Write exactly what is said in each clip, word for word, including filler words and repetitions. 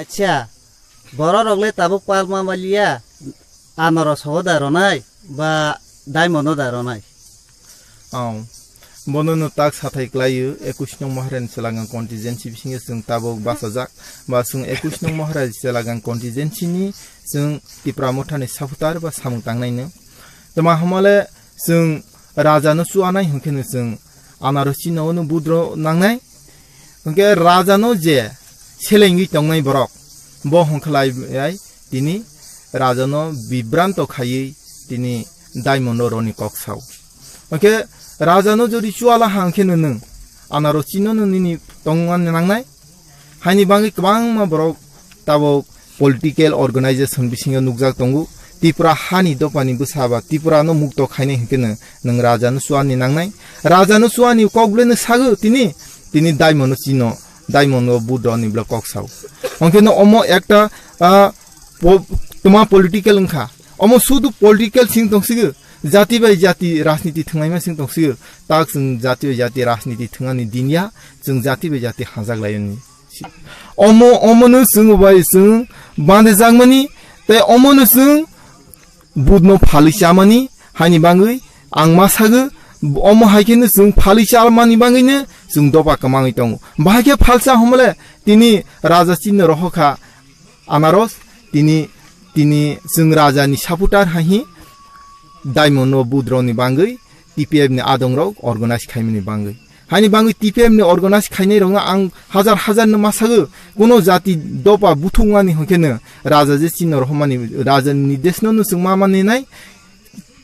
Acha, borok rok le tabuk palma maliya, anoro sogo da ronai, ba diamond o da ronai. Aw, bono no tak sathai klaiyo, ekush nong Maharani Selagang constituency bisingo chwng tabuk bachajak, ba chwng ekush nong Maharani Selagang constituency ni chwng Tipra Mothani supporter ba samung tangnai no. Tama hamale chwng raja no chuanai hwnkhe no chwng anaro chino no budro nangnai. Hwnkhe raja no je selengwi tongnai borok bo hwnkhlai ai tini raja no bibranto khaiwi tini diamond o roni kok sao. Hwnkhe raja no jodi chuala hwnkhe no nwng anaro chino no nini tongna nangnai. Haini bagwi kwbangma borok tabuk political organization bisingo nukjak tongo. Tripura hani dopani bwsa ba Tripura no mukto khainai hwnkhe no nwng raja no chuani nangnai. Raja no chuani kok le no sago tini, tini diamond no chino, diamond o budro ni bwle kok sao. Hwnkhe no omo ekta, ah, po-, toma political wngkha. Omo sudu political sing tongsigo. Jati bai jati rajniti thwngnaima sing tongsigo. Tak chwng jati bai jati rajniti thwngnani din ya, chwng jati bai jati hajak laiyoni. Omo, omono chwng bai chwng bande jakmani, tei omono chwng budno phalwi chamani, haini bagwi ang ma sago, omo hai kheno chwng phalwi chamani bagwino chwng dopa kwmangwi tongo. Bahai khe phalsa homole tini raja chini rohokha anaros, tini, tini chwng raja ni supporter hai hi diamond no budro ni bagwi T P F ni adong rok organize khaimani bagwi. Haini bagwi T P F ni organize khainai rokno ang hajar hajar no ma sago, kuno jati dopa buthukmani hwnkhe no raja je chino rohormani raja ni nirdeshno no chwng ma mani nai,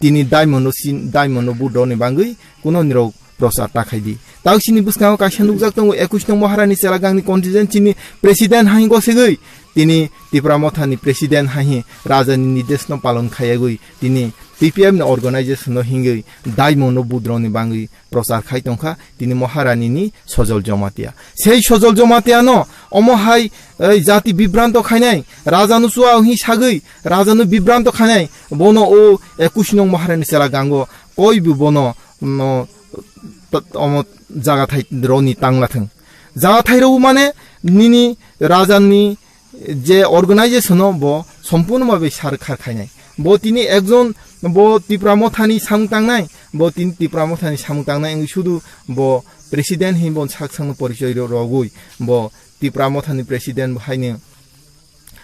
tini diamond no sin, diamond no budro ni bagwi kuno nirok prochar ta khai di. Tau sini bwskango kaisa nukjak tongo ekush nong Maharani Selagang ni constituency ni president hai go segwi tini Tipra Motha ni president hai raja ni nirdeshno palon khayagwi tini T P F ni organization no hingwi diamond no budro ni bagwi prochar khai tongkha tini Maharani ni Sojol Jomatia. Sei Sojol Jomatia no omo hai, eh, jati bibranto khainai, raja no chua hi sagwi, raja no bibranto khainai, bono o ekush nong Maharani Selagango koi bo bono, no, t-, omo jaga thai roni tangla thung. Jaga thai rw mane nini raja ni je organization no bo sompurno bhabe sar khar khainai. Bo tini ekjon bo Tipra Mothani samung tangnai, bo tini Tipra Mothani samung tangnai wngwi sudu bo president hin bo sak sakno porichoi ro-, rogwi bo Tipra Mothani president bo haino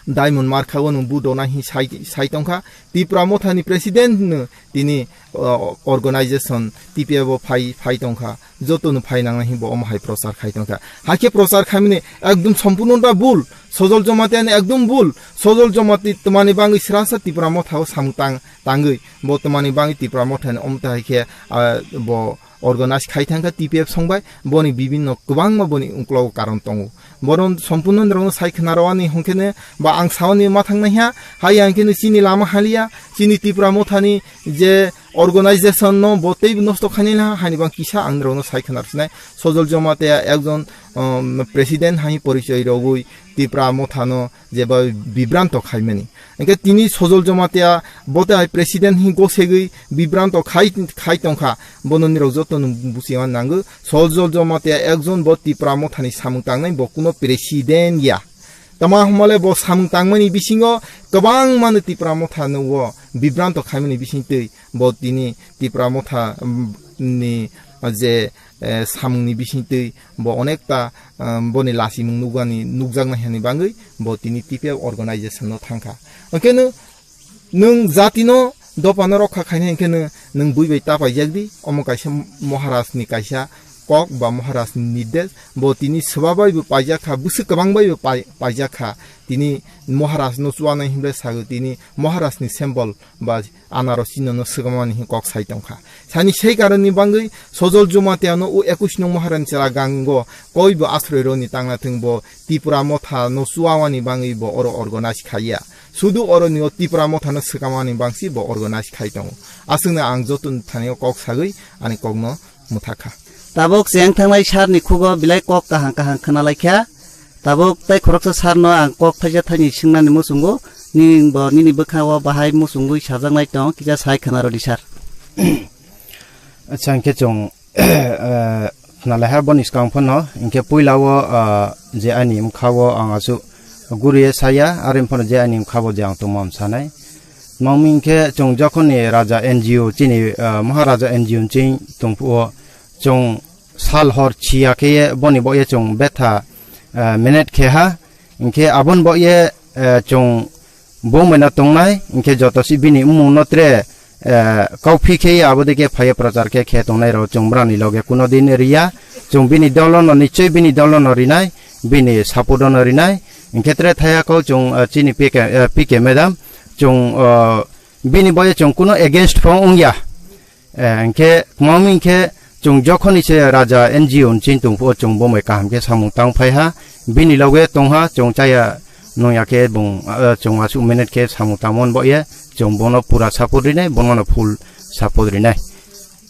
Diamond Markha o nwng budona hin sai, sai tongkha. Tipra Mothani president no tini, uh, organization T P F o phai, phai tongkha. Joto no phai nangnai hin bo omo hai prochar khai tongkha. Hakhe prochar khaimani ekdom sompurno ta bul. Sojol Jomatia ni ekdom bul. Sojol Jomatia twmani bangwi srasa Tipra Motha o samung tang, tangwi. Bo twmani bangwi Tipra Motha ni omta hai khe, ah, bo organize khai thangkha T P F songbai. Boni bibinno kwbangma boni uklogo karon tongo. Bono sompurno nirokno sai khna rwani hwnkhe ne ba ang saoni ma thang naiha. Hai ang khe chini lama haliya. Chini Tipra Mothani je organization no bo tei nosto khainai na, haini bang kisa ang nirokno sai khna rwsinai. Sojol Jomatia ekjon, um, president hai porichoi rogwi Tipra Mothano jeba bibranto khaimani. Hingke tini Sojol Jomatia bote hai president hi gosegwi bibranto khai, khai tongkha. Bono nirok joto no buchiman nango. Sojol Jomatia ekjon bo Tipra Mothani samung tangnai, bo kuno president ya. Tama hwnmale bo samung tangmani bisingo kwbangmano Tipra Mothano o bibranto khaimani bisingtwi bo tini Tipra Motha, mm, ni je, eh, samungni bisingtwi bo onekta, um, boni lachimung nukjaknai hani bagwi bo tini T P F organization no thangkha. Hwnkhe no nwng jatino dopano rokha khainai hwnkhe no nwng bui bai ta paijak di, omo kaisa Maharaj ni kaisa kok ba Maharaj ni nirdesh, bo tini swba bai bo paijak kha, bwswk kwbang bai bo pai-, paijak kha, tini Maharaj no chuanai hinwi sago, tini Maharaj ni symbol ba anaro chino no swkangmani hin kok sai tongkha. Sani sei karon ni bangwi Sojol Jomatia no o ekush nong Maharani chela gango koi bo asroi roni tangna thwng bo Tipra Motha no chuawani bangwi bo oro organize khaiya. Sudu oro ni o Tipra Motha no swkangmani bangsi bo organize khai tongo. Aswkno ang joto ni thani o kok sagwi ani kok no mwthakha. Tabuk cheng thangnai sir ni khugo belai kok kaham kaham khna lai kha. Tabuk tei khoroksa sir no ang kok thaisa thaini swngnani muchungo, nini bo nini bwkha o bahai muchungwi sajaknai tong, kisa sai khna rw di sir. Acha, hwnkhe chwng, eh, khna lai ha boni swkang phano, hwnkhe puila o, ah, je ani bwkha o ang aswk guriye saya, are phano je ani khabo je ang tongma sanai. Mangmi khe chwng jokhoni raja N G O chini, ah, Maharaja N G O chini tongphuo chwng sal hor chiya khe boni bo ye chwng betha, ah, minute khe ha. Hinkhe abon bo ye, ah, chwng bumui no tongnai, hinkhe joto si bini mung no tre, eh, kauphi khe abo dike phaiye prochar khe khe tongnai rok chwng brani loge kuno din riya, chwng bini dolo no nichoi bini dolo no rinai, bini support no rinai, hinkhe tre thaya kau chwng, eh, chini P K, eh, P K madam, chwng, eh, bini boye chwng kuno against pho wngya. Eh, hinkhe, mami hinkhe, chwng jokhoni se raja N G O ni chini tongphuo, chwng bo bai kaham khe samung tang phai ha, bini loge tong ha, chwng chaya nung ya khe bung, eh, chwng aswk minute khe samung tangmon bo ye, chwng bono pura support rinai, bono no full support rinai.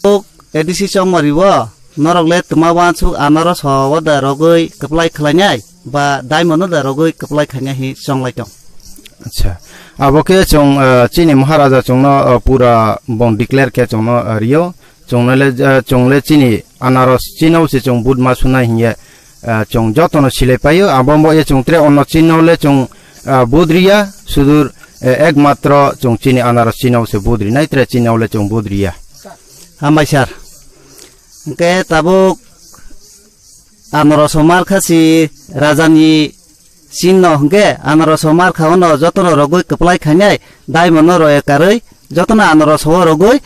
Ok, A D C chongmari o, norok le twma wansuk anaro so o da rogwi kwplai khlainai, ba diamond no da rogwi kwplai khainai hi chonglai tong. Acha. Abo khe chwng, eh, chini Maharaja chwngno, eh, pura bong declare khe chwngno, eh, rio. Chwngno le, eh, chwng le chini anaros chino se chwng vote ma sunai hiye, eh, chwng jotono silai paio. Abo bo ye chwng tre onno chino le chwng, eh, vote riya. Sudur, eh, ekmatro chwng chini anaros chino se vote rinai tre chino le chwng vote riya. Hambai sir. Hwnkhe tabuk anoro somar kha si rajani sinno hwnkhe anoro somar kha ono jotono rogwi kwplai khainai diamond no roye karwi jotono anoro so rogwi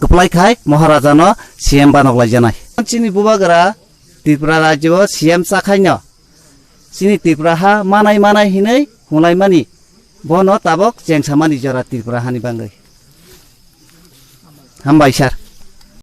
kwplai khai Maharaja no C M banok laijanai. Chini bubagra Tripura rajyo C M chakhaino chini Tripura ha manai manai hinwi hwnlaimani bono tabok chengsamani jora Tripura hani bangwi. Hambai sir.